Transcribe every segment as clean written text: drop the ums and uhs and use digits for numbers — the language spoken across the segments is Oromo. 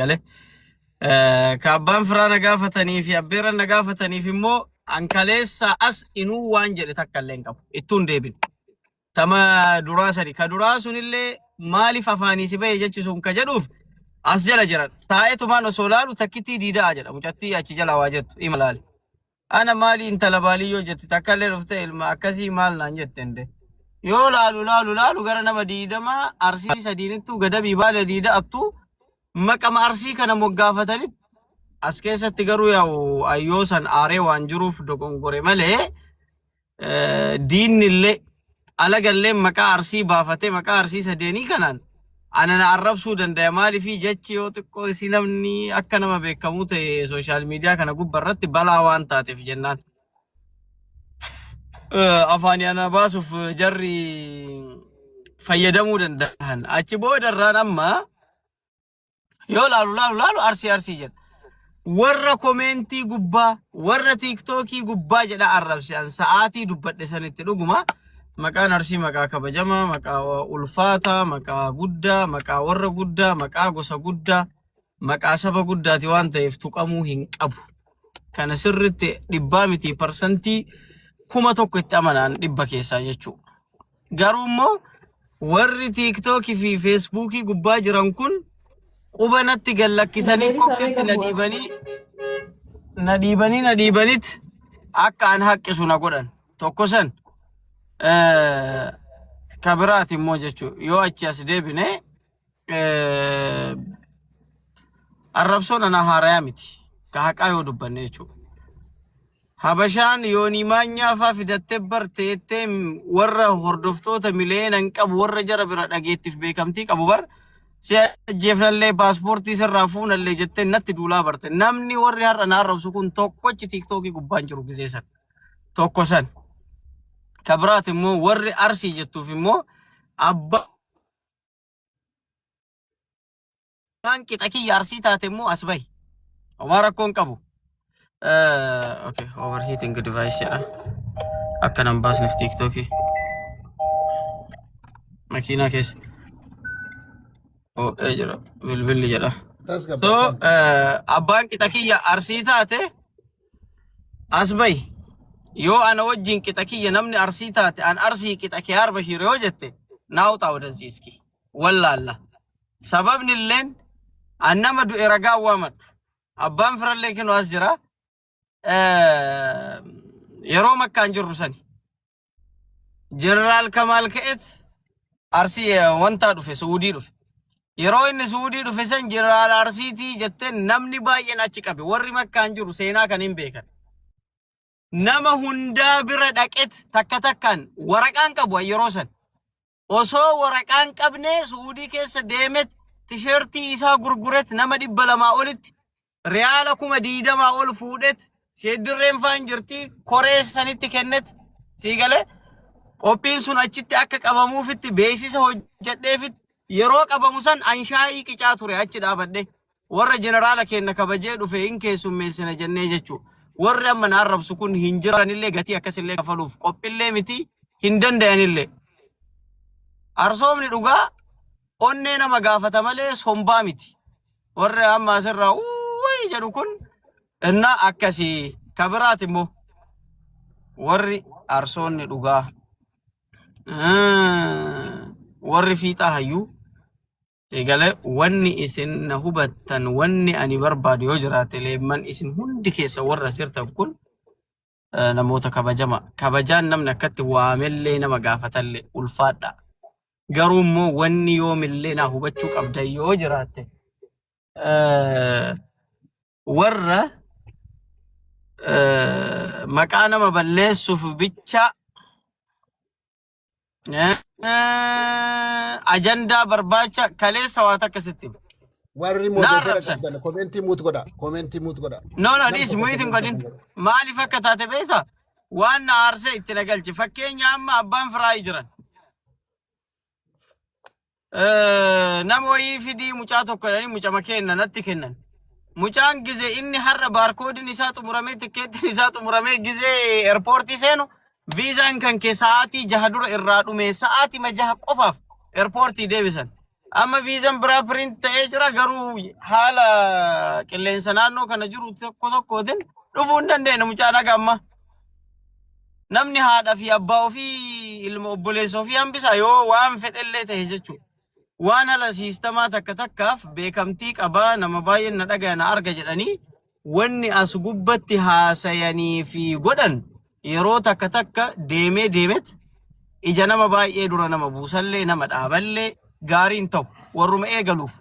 Galee. Ka abbaan firaa na gaafatanii fi abbeeran na gaafataniif immoo an kaleessa as inuu waan jedhe takka illee hin qabu. Ittuun deebin. Tama duraa sani. Ka duraa sunillee maaliif afaanii si bahe jechi sun ka jedhuuf as jala jiran. Taa'etumaan osoo laalu takkittii diidaa jedha. Mucattii achi jala waa jettu ima laali. Ana maali intala baaliyyoo jetti takka illee dhufte ilma akkasii maal naan jette inde. Yoo laalu laalu laalu gara nama diidamaa arsii sadiinittuu gadabii baala diida attuu maqama arsii kana moggaafatanitti as keessatti garuu yaa'u ayyoo san aaree waan jiruuf dogongore malee diinni illee alagallee maqaa arsii baafatee maqaa arsii sadeenii kanaan ana na arrabsuu dandaya maaliifii jechi yoo xiqqoo isii namni akka nama beekamuu ta'e sooshaal miidiyaa kana gubba irratti balaa waan taateef jennaan. Afaanii ana baasuuf jarri fayyadamuu danda'an. Achi booda irraan amma Yoo laalu laalu laalu arsii arsii jedha. Warra komeentii gubbaa, warra tiiktookii gubbaa jedha arrabse an sa'aatii dubbadhe sanitti dhuguma. Maqaan arsii maqaa kabajamaa, maqaa ulfaataa, maqaa guddaa, maqaa warra guddaa, maqaa gosa guddaa, maqaa saba guddaati waan ta'eef tuqamuu hin qabu. Kana sirritti dhibbaa miti parsantii 1000 itti amanaan dhibba keessaa jechuudha. Garuu immoo warri tiiktookii fi feesbuukii gubbaa jiran kun quba natti gad lakkisanii Deebisaa kokketti meeqa na bu'a? dhiibanii na dhiibanii na dhiibanit akka an haqqisu na godhan. Tokko san ka biraati immoo jechuudha. Yoo achi as deebine arrabsoon ana haarayaa miti. Ka haqaa yoo dubbanne jechuudha. Habashaan yoonii maanyaa faa fidattee barteettee warra hordoftoota miliyoona hin qabu warra jara bira dhageettiif beekamtii qabu bar si ajjeefnallee paaspoortii sirraa fuunallee jettee natti duulaa barte. Namni warri har'a na arrabsu kun tokkochi tiiktookii gubbaan jiru gizee san. Tokko san. Ka biraati immoo warri arsii jettuuf immoo abbaan qixa kiyya arsii taate immoo as bahi. Homaa rakkoo hin qabu. Okay, overheating device jedha. Akka nan baasneef tiiktookii. Makiinaa keessa. Ho'ee jira. Bilbilli jedha. So, Tasgabbaa'e. abbaan qixa kiyya arsii taate as bahi. Yoo ana wajjin qixa kiyya namni arsii taate an arsii qixa kee arba shiire yoo jette naa uxaa wadansiiski. Wallaalla. Sababni illeen an nama du'e ragaa waamadhu. Abbaan firallee kinu as jira. Yeroo makkaan jirru sani. Jeneraal Kamaal ka'eet Arsii wantaa dhufe Suudii dhufe. Yeroo inni Suudii dhufe san jeneraal Arsiitii jettee namni baay'een achi qabe. Warri makkaan jiru seenaa kan hin beekan. Nama hundaa bira dhaqet takka takkaan waraqaan qabu yeroo san. Osoo waraqaa hin qabne Su'uudii keessa deemet tisheertii isaa gurguret nama 200 olitti riyaala 20,000 ol fuudhet sheeddirreen faan jirti koree sanitti kennet sii galee qophiin sun achitti akka qabamuufitti beeksisa hojjedheefitti yeroo qabamu san an shaayii qicaa ture achi dhaabadhe warra jeneraala keenna kabajee dhufe hin keessummeessina jennee jechuu warri amma na arrabsu kun hin jiranillee gatii akkasillee kafaluuf qophillee miti hin dandayanillee. Arsoomni dhugaa onnee nama gaafata malee sombaa miti. Warri amma asirraa uuwwii jedhu kun innaa akkasii kabiraati immoo warri arsoonni dhugaa warri fiixaa hayyuu Eegale wanni isin na hubattan wanni ani barbaadu yoo jiraate leemman isin hundi keessa warra as jirtan kun namoota kabajama. Kabajaan namni akkatti waamellee nama gaafatallee ulfaadha. Garuu immoo wanni yoomillee na hubachuu qabdan yoo jiraatte warra maqaa nama balleessuuf bicha Ajandaa barbaacha kaleessa waa takka sitti hima. Warri Na moodeetera arrabsan. qabdan komentii muut godha. Komentii muut godha. No, no, Nam dhiisi tokko muyiit hin komentii godhin. godha. Maaliif akka taate beektaa? Waan na aarsee itti na galche. Fakkeenya amma abbaan firaa jiran. Nama wayii fidii mucaa tokko jedhanii mucama kenna natti kennan. Mucaan gize inni har'a baarkoodiin isaa xumuramee tikkeettiin isaa xumuramee gizee eerpoortii seenu viizaan kan kee sa'aatii 6 dura irraa dhume sa'aatii 6 qofaaf eerpoortii deebisan. Amma viizaan biraa print ta'ee jira, garuu haala qilleensa naannoo kana jiru tokko tokkootiin dhufuu hin dandeenye mucaan haga amma. Namni haadha fi abbaa ofii, ilma obboleessa ofii hambisa yoo waan fedhellee ta'e jechuudha. Waan haala siistamaa takka takkaaf beekamtii qabaa, nama baay'een na dhagaya, na arga jedhanii wanni as gubbatti haasayanii fi godhan yeroo takka takka deemee deemet ija nama baay'ee dura nama buusallee nama dhaaballee gaariin ta'u warruma eegaluuf.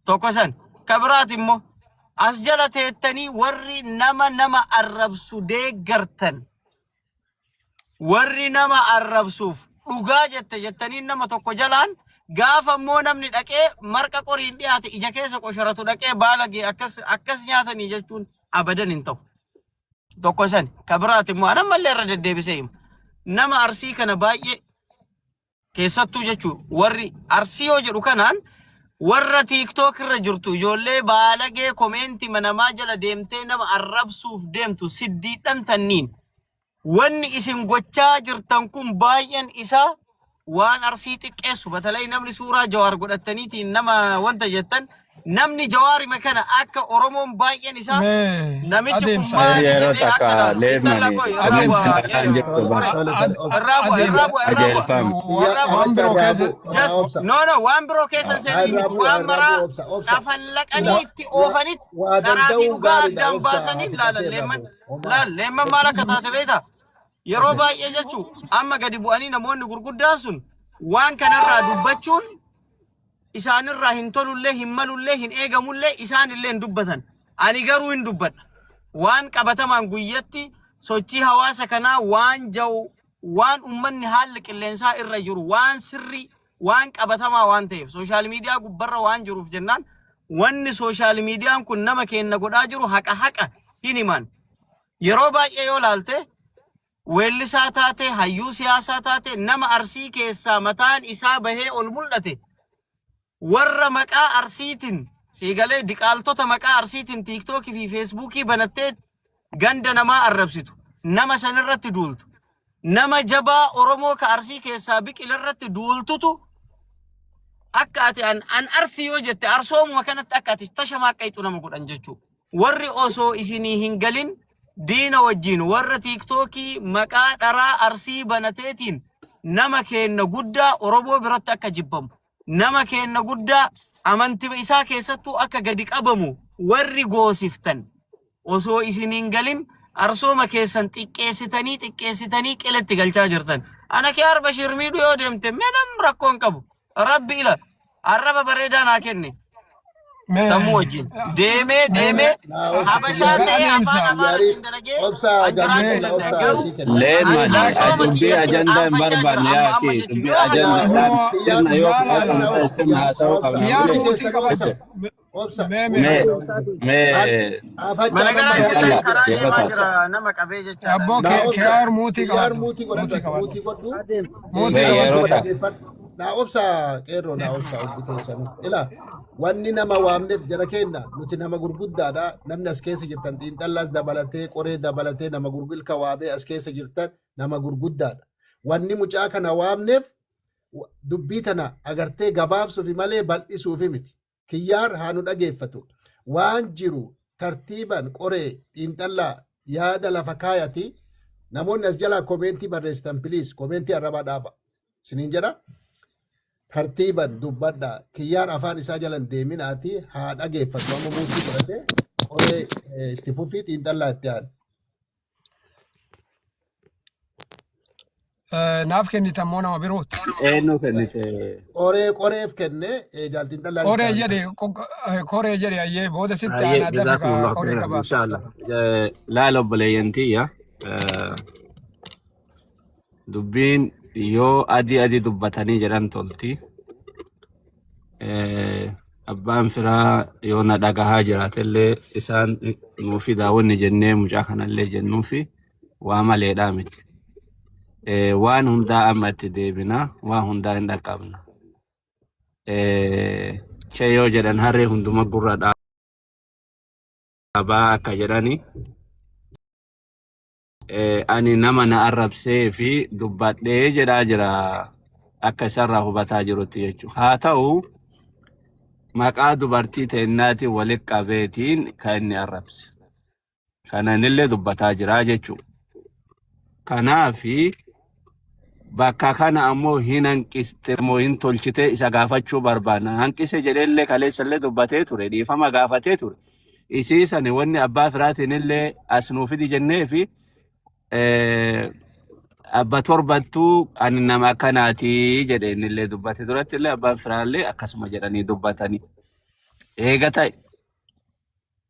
Tokko san. Ka biraati immoo as jala teettanii warri nama nama arrabsu deeggartan, warri nama arrabsuuf dhugaa jette jettanii nama tokko jalaan, gaafa immoo namni dhaqee marqa qoriin dhiyaate ija keessa qosharatu dhaqee baalagee akkas akkas nyaatanii jechuun abadan hin ta'u. Tokko san. Ka biraati immoo anan mallee irra deddeebisee hima. Nama Arsii kana baay'ee keessattuu jechuun warri Arsii yoo jedhu kanaan warra TikTok irra jirtu, ijoollee baalagee komeentii manamaa jala deemtee nama arrabsuuf deemtu siddiidhan tanniin, wanni isin gochaa jirtan kun baay'een isaa waan Arsii xiqqeessu. Batalay namni suuraa Jawaar godhattaniitiin nama wanta jettan, namni Jawaarima kana akka Oromoon baay'een isaa Mee namichi kun adeemsa. maali Yeroo jedhee akka takka laalu intala leemani koo irraa adeemsi bu'aa nagaan jirtu Tole, bara. tole, tole. Obsa. Irraa bu'a, irraa bu'a, irraa bu'a. Qajeelfame. Kiyyaa Irraa bu'a. Waan abacha biroo irraa keessa bu'u. Naa Just obsa. no, no, waan biroo keessa Haa, seenii irraa miti bu'u, waan irraa bu'u, maraa obsa, obsa. cafallaqanii Ila itti waa oofanitti waa dharaa fi danda'uun dhugaa gaariidha, addaan obsa baasaniif fixatee laalan irraa leemman bu'u. Homaa. laal leemman maal akka taate beektaa? Yeroo baay'ee jechuu amma gadi bu'anii namoonni gurguddaan sun waan kanarraa dubbachuun isaanirraa hin tolullee, hin malullee, hin eegamullee, isaanillee hin dubbatan. Ani garuu hin dubbadha. Waan qabatamaan guyyatti sochii hawaasa kanaa waan ja'u, waan ummanni haalli qilleensaa irra jiru, waan sirrii, waan qabatamaa waan ta'eef, sooshaal miidiyaa gubbarra waan jiruuf jennaan, wanni sooshaal miidiyaan kun nama keenna godhaa jiru haqa haqa hin himan. Yeroo baay'ee yoo laalte, weellisaa taate, hayyuu siyaasaa taate, nama Arsii keessaa mataan isaa bahee ol mul'ate, warra maqaa Arsiitiin siigalee diqaaltota maqaa Arsiitiin TikTokii fi Facebookii banattee ganda namaa arrabsitu, nama sanirratti duultu, nama jabaa Oromoo ka Arsii keessaa biqile irratti duultutu akka ati an Arsii yoo jette arsoomuma kanatti akka ati tashamaa qayxu nama godhan jechuudha. Warri osoo isinii hin galin diina wajjin warra TikTokii maqaa dharaa Arsii banateetiin nama keenna guddaa Oromoo biratti akka jibbamu, nama keenna guddaa amantii isaa keessattuu akka gadi qabamu warri goosiftan, osoo isin hin galin arsooma keessan xiqqeessitanii xiqqeessitanii qiletti galchaa jirtan. Ana kee Arbashiir miidhuu yoo deemte menam rakkoo hin qabu. Rabbi ila arraba bareedaa naa kenne. Mee Sammuu wajjin deemee deemee Naa obsa Habashaa kiyyaa. ta'ee afaan adeemsa. Amaaraatiin dalagee Obsa an jiraachuu jaallatella danda'a. obsa Garuu sii kenna. Leemani arsooma dubbii kiyyatti ajandaa hin dhaanfachaa jira barbaanne amma yaa amma kee jechuudha. dubbii Yoo ajandaa haasa'e dhaan sirna yoo Laala fudhatan ta'e sirna haasa'uu qabna Kiyyaar malee. mootii qabadhu. Obsa. Mee Mee mee mee Afachaa Mana garaa nama jirtan Allah karaa yeroo deemaa ta'a. jira nama qabee jechaadha. Abboo Naa obsa. kiyyaar muutii Kiyyaar qabadhu. muutii godhadhu Muutii ati qabadhu. muutii godhu. Muutii Mee qabadhu. yeroo ta'a. Dhaggeeffadhu. Naa obsa qeerroo, naa obsa hundi keessanuu. Ila wanni nama waamneef jara kenna, nuti nama gurguddaadha. Namni as keessa jirtan, xiinxallaas dabalatee, qoree dabalatee, nama gurgilka waamee as keessa jirtan nama gurguddaadha. Wanni mucaa kana waamneef dubbii tana agartee gabaabsuufi malee bal'isuufi miti. Kiyyaar haa nu dhageeffatu. Waan jiru tartiiban qoree xiinxallaa yaada lafa kaayati. Namoonni as jalaa komeentii barreessitan, please komeentii arrabaa dhaaba. Isiniin jedha. Tartiiban dubbadha. Kiyyaar afaan isaa jalan deeminaati haa dhageeffatu. Amma muutii godhate qoree itti fufii xiinxallaa itti aanu. Naaf kennite ammoo nama birooti. Eenyu kennite? Qoree qoreef kenne jaal xiinxallaan itti Koree aanu. jedhe koree jedhe ayyee booda sitti Ayyee aanaa dafi jazakumullahu koree khairan qabaatu. inshallah. Laala obboleeyyan tiyya. Dubbiin yoo adii adii dubbatanii jedhan tolti. Abbaan firaa yoo na dhagahaa jiraatellee isaan nuufi daawwanni jennee mucaa kanallee jennuufi waa maleedhaa miti. Waan hundaa amma itti deebina, waan hundaa hin dhaqqabna. Che yoo jedhan harree hunduma gurra dhaabaa akka jedhani, ani nama na arrabsee fi dubbadhee jedhaa jira akka isarraa hubataa jirutti jechuudha. Haa ta'u Maqaa dubartii teennaatiin walitti qabeetiin kan inni arrabse. Kananillee dubbataa jira jechuudha. Kanaafi bakka kana ammoo hin hanqiste moo hin tolchite isa gaafachuu barbaanna. Hanqise jedheellee kaleessallee dubbatee ture, dhiifama gaafatee ture. Isiisani wanni abbaa firaatiin illee as nuu fidi jennee fi abba torbattuu ani nama akkanaatii jedhe innillee dubbate. Duratti illee abbaan firaallee akkasuma jedhanii dubbatanii. Eega ta'e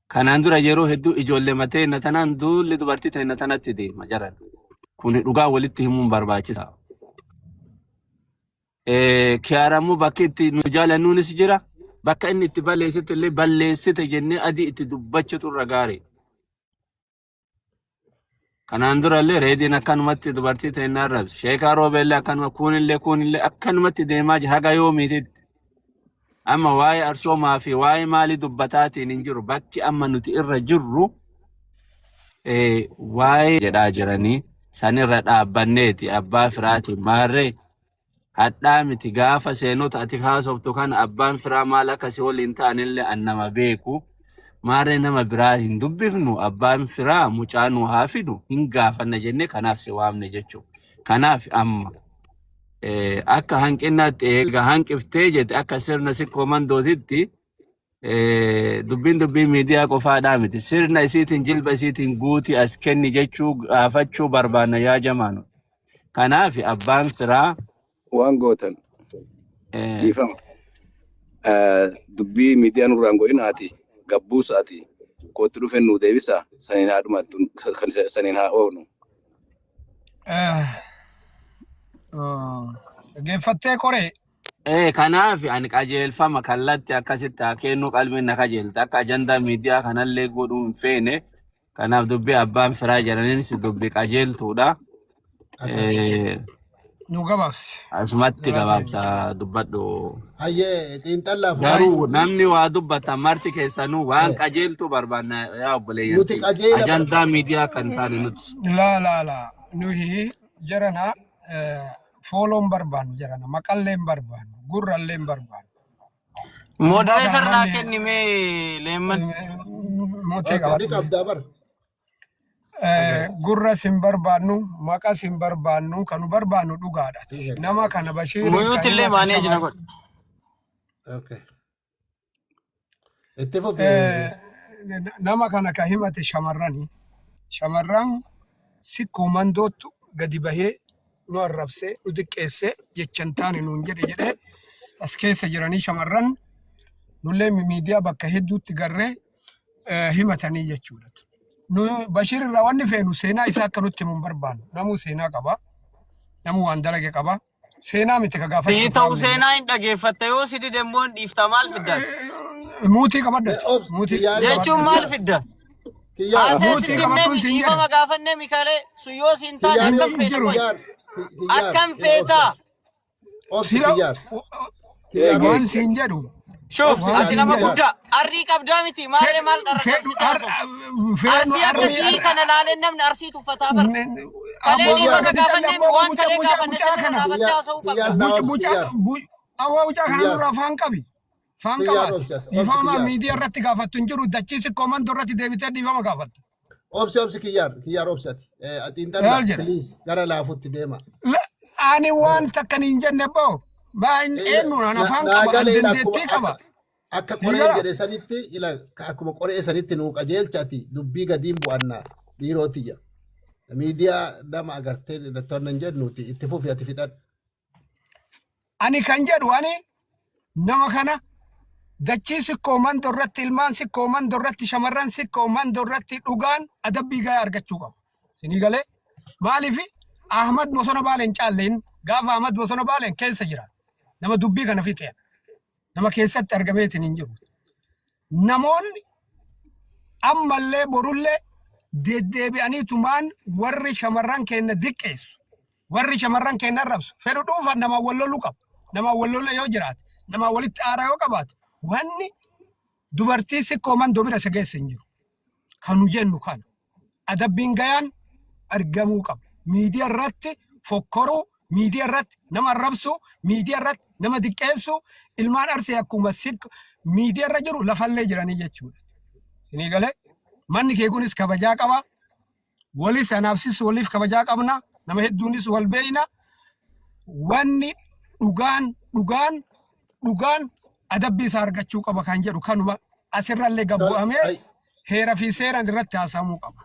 kanaan dura yeroo hedduu ijoollee matee na tanaan duulli dubartii ta'e na tanatti deema jaran. Kuni dhugaa walitti himuun barbaachisa. Kiyaaramuu bakki itti nu jaalannuunis jira. Bakka inni itti balleessite illee balleessite jennee adii itti dubbachuutu irra gaarii. Kanaan dura illee reediin akkanumatti dubartii ta'e na arrabse. Sheekaa roobeellee akkanuma kuunillee kuunillee akkanumatti deemaa jira haga yoomiititti. Amma waa'ee arsoomaa fi waa'ee maalii dubbataatiin hin jiru. Bakki amma nuti irra jirru waa'ee jedhaa jiranii sanirra dhaabbanneeti abbaa firaatiin maarree hadhaa miti gaafa seenota ati haasoftu kana abbaan firaa maal akka si waliin ta'anillee an nama beeku. Maarree nama biraa hin dubbifnu, abbaan firaa mucaa nu haa fidu hin gaafanna jennee kanaaf si waamne jechuudha. Kanaaf amma akka hanqinnaatti eega hanqiftee jette akka sirna sikkoo mandootitti dubbiin dubbii miidiyaa qofaadhaa miti. Sirna isiitiin jilba isiitiin guutii as kenni jechuu gaafachuu barbaanna yaa jamaanu. Kanaaf abbaan firaa waan gootan dhiifama. Dubbii miidiyaa nurraan godhinaati gabbuusaati kootti dhufen nuu deebisa saniin haa dhumattu saniin haa oonu. Dhaggeeffattee qoree. Kanaaf ani qajeelfama kallatti akkasitti haa kennu qalbiin na qajeelta akka ajandaa miidiyaa kanallee godhuu hin feene. Kanaaf dubbii abbaan firaa jedhaniinis dubbii qajeeltuudha. Akkas. Nu gabaabsi. Asumatti Gabaabsi. gabaabsa dubbadhu. Hayyee xiinxallaa Garuu fudhadhu. namni waa dubbatan marti keessanuu waan qajeeltuu barbaanna yaa obboleeyyan Nuti tiyya. qajeela Ajandaa barbaanna. miidiyaa kan taane nuti. Laa laa laa nuyi jarana fooloon barbaannu, jarana maqallee hin barbaannu, gurrallee hin barbaannu. Gurbaa kana Moderator naa namni kenni mee leemman. Mutee Okay, ni qabadhu. qabdaa bar. Gurras hin barbaannu, maqas hin barbaannu, kan nu barbaannu dhugaadha. Nama kana Bashiiriin kan Muyuuti illee himate maaneeji na shamar godhe. Okay. Itti fufi. Nama kana kan himate shamarrani. Shamarran sikkoo mandoottu gadi bahee nu arrabsee nu xiqqeessee jecha hin taane nuun jedhe jedhee as keessa jiranii shamarran nullee miidiyaa bakka hedduutti garree himatanii jechuudha. Nu Bashiir irraa wanni feenu seenaa isaa akka nutti himu hin barbaannu. Namuu seenaa qaba. Namuu waan dalage qaba. Seenaa miti ka Sii gaafachuuf ta'u waamne. Seenaa hin dhageeffatta, yoo si dide immoo hin dhiifta, maal fiddaati? Muutii qabadhati. Obs Muutii kiyyaari. Jechuun qabadhati. maal fidda? Kiyyaar. Haasee Muutii sitti qabadhuun himnee siin jedhe. dhiifama gaafannee mikalee sun yoo siin taane Kiyyaari. akkam Hin feeta jiru. qoy? Kiyyaar. Kiyyaar. Akkam Obsa. feetaa? Obsi Sila kiyyaar. Kiyyaar waan obsi. siin jedhu. Shuuf Obsi Waan ati gaa siin nama jedhu. kiyyaar. guddaa arrii qabdaa miti maarree maal Fedhu dharra qabsiite haasofta? feenu Arsii arrii akkasii kana laaleen namni arsii tuffataa bara. Kalee Aboo dhiifama gadi ta'e gaafannee abboo waan mucaa kalee mucaa gaafanne mucaa sanirra kana. dhaabattee Kiyyaar. haasa'uu qabda. Kiyyaar naa Muca obsi mucaa kiyyaar. aboo mucaa kana Kiyyaar. nurraa afaan qabi. Afaan Kiyyaar qabaati. obsi ati. Obsi Dhiifama kiyyaar. miidiyaa irratti gaafattu hin jiru. Dachii sikkoo mandoo irratti deebitee dhiifama gaafattu. Obsi obsi kiyyaar. Kiyyaar obsi ati. Ati intala Maal jedha? please gara laafutti deema. Ani waan takkan hin jenne boo. Baay'een eenyuun an afaan Naa qaba, an galee akkuma dandeettii qaba. Akka Ni qoreen gara. jedhe sanitti ila akkuma qoree sanitti nuu qajeelchaati dubbii gadiin bu'anna dhiirootiyya. Miidiyaa nama agartee to'annan jennuuti itti fufi ati fixadhu. Ani kan jedhu ani nama kana dachii sikkoo mandoo irratti, ilmaan sikkoo mandoo irratti, shamarran sikkoo mandoo irratti dhugaan adabbii gahaa argachuu qabu. Sinii galee maaliif Ahmad Bosona Baaleen caalleen gaafa Ahmad Bosona Baaleen keessa jira. Nama dubbii kana fixe nama keessatti argameetiin hin jiru. Namoonni ammallee borullee deddeebi'anii tumaan warri shamarran keenya diqqeessu, warri shamarran keenya arrabsu, fedhu dhuunfaan namaan wal loluu qaba. Namaan wal loluu yoo jiraate, namaan walitti aaraa yoo qabaate, wanni dubartii sikkoo mandoo bira isa geesse hin jiru. Kan nu jennu kana. Adabbiin gayaan argamuu qaba. Miidiyaa irratti fokkoruu, miidiyaa irratti nama arrabsuu, miidiyaa irratti nama diqqeessuu, ilmaan arsii akkuma Miidiyaa irra jiru lafallee jiranii jechuudha. Isinii galee manni kee kunis kabajaa qaba. Walis anaafsis waliif kabajaa qabna. Nama hedduunis wal beeyna. Wanni dhugaan dhugaan dhugaan adabbii isaa argachuu qaba kan jedhu kanuma asirrallee gad Tole, bu'amee ay, heera fi seeraan irratti haasa'amuu qaba.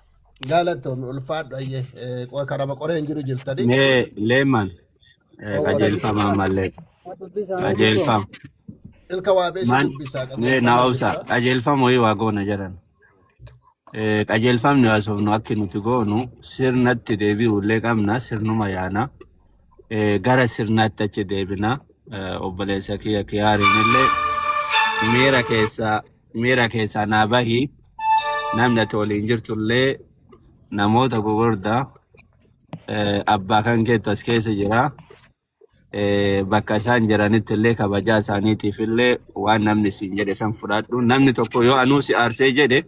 Galatoom ulfaadhu ayyee kanama qoree hin jiru jirtani. Mee leeman Oo warra qajeelfama ammallee Dubbisaa mee xiqqoo. qajeelfama. Ilka waabee si Man dubbisaa mee na qajeelfama obsa dursa. qajeelfama wayii waa goona jedhan. Qajeelfamni haasofnu akki nuti goonu sirnatti deebi'ullee qabna sirnuma yaana. Gara sirnaatti achi deebina. Obboleessa kiyya kiyaariin illee miira keessaa miira keessaa naa bahi namni ati waliin jirtullee namoota gugurdaa abbaa kan keettu as keessa jira. Bakka isaan jiranitti illee kabajaa isaaniitiif illee waan namni siin jedhe san fudhadhu. Namni tokko yoo anuu si aarsee jedhe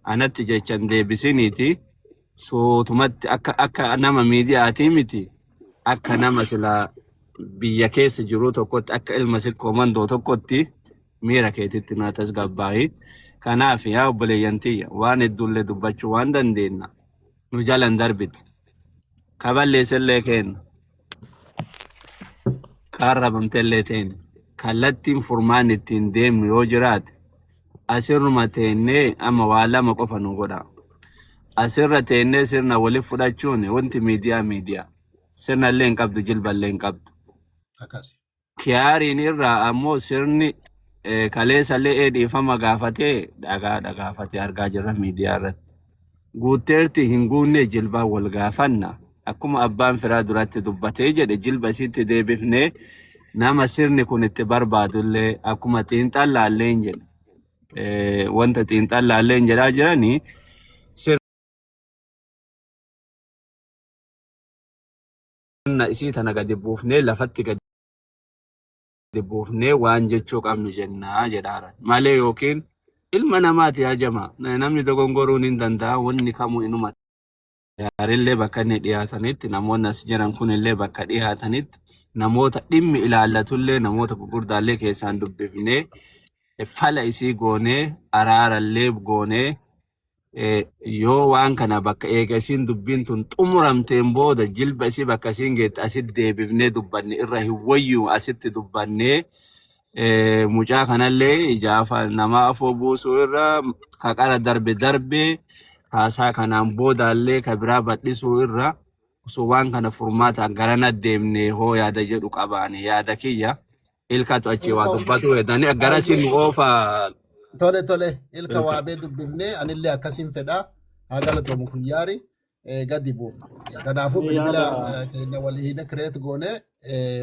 anatti jechan deebisiniiti suutumatti akka akka nama miidiyaatii miti akka nama silaa biyya keessa jiruu tokkotti akka ilma sikkoo mandoo tokkotti miira keetitti naa tasgabbaa'i. Kanaaf yaa obboleeyyan tiyya waan hedduullee dubbachuu waan dandeenna nu jalan darbitu. Kaballeessellee kenna. Kaarrabamtellee teenya. Kallattiin furmaanni ittiin deemnu yoo jiraate asirruma teennee amma waa lama qofa nu godha. Asirra teennee sirna waliif fudhachuun wanti miidiyaa miidiyaa. Sirna illee hin qabdu jilba illee hin qabdu. Akkas. Kiyaariin irraa ammoo sirni kaleessallee dhiifama gaafatee dhagaadha gaafatee argaa jirra miidiyaa irratti. Guutteerti hin guunne jilbaan wal gaafanna. Akkuma abbaan firaa duratti dubbatee jedhe jilba isitti deebifnee nama sirni kun itti barbaadullee akkuma xiinxallaallee hin jedhe. Wanta xiinxallaallee hin jedhaa jiranii sirna isii tana gadi buufnee lafatti gadi buufnee waan jechuu qabnu jennaa jedhaara. Malee yookiin ilma namaati yaa jamaa namni dogongoruun hin danda'a wanni kamuu inuma yaarillee bakka inni dhiyaatanitti namoonni as jiran kunillee bakka dhiyaatanitti namoota dhimmi ilaallatullee namoota gurguddaallee keessaan dubbifnee fala isii goonee araarallee goonee yoo waan kana bakka eega isiin dubbiin tun xumuramteen booda jilba isii bakka isiin geette asitti deebifnee dubbanne irra hin wayyuu asitti dubbannee mucaa kanallee ijaafa namaa afoo buusuu irra ka qara darbe darbe haasaa kanaan boodaallee ka biraa bal'isuu irra osoo waan kana furmaataan garana deemne hoo yaada jedhu qabaani yaada kiyya ilkatu achii waa dubbatu hedani garasi nu oofa. Tole tole ilka Ilka. Waabee dubbifnee anillee akkasiin fedha haa galatoomu kiyyaari gadi buufna. Kanaafuu bilbila Yaada keenya walii hin kireet goone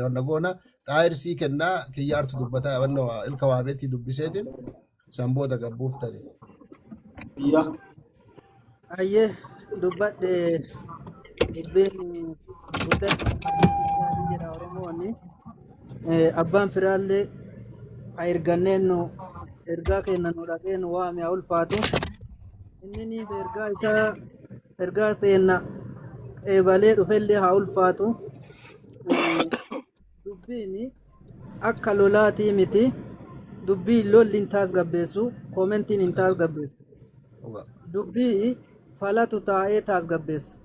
wanna goona xaayirsii kennaa kiyyaartu dubbataa wanna ilka waabeetti dubbiseetiin san booda gad buuftani. Biyya. Ayyee dubbadhe dubbiin guddadhe jedha Oromoon. Abbaan firaallee ha erganneen nu ergaa kenna nu dhaqee nu waame haa ulfaatu. Inni niif ergaa isaa ergaa teenna qeebalee dhufellee haa ulfaatu. Dubbiin akka lolaatii miti. Dubbiin lolli hin taasgabbeessu, koomentiin hin taasgabbeessu. Dubbii falatu taa'ee taasgabbeessa.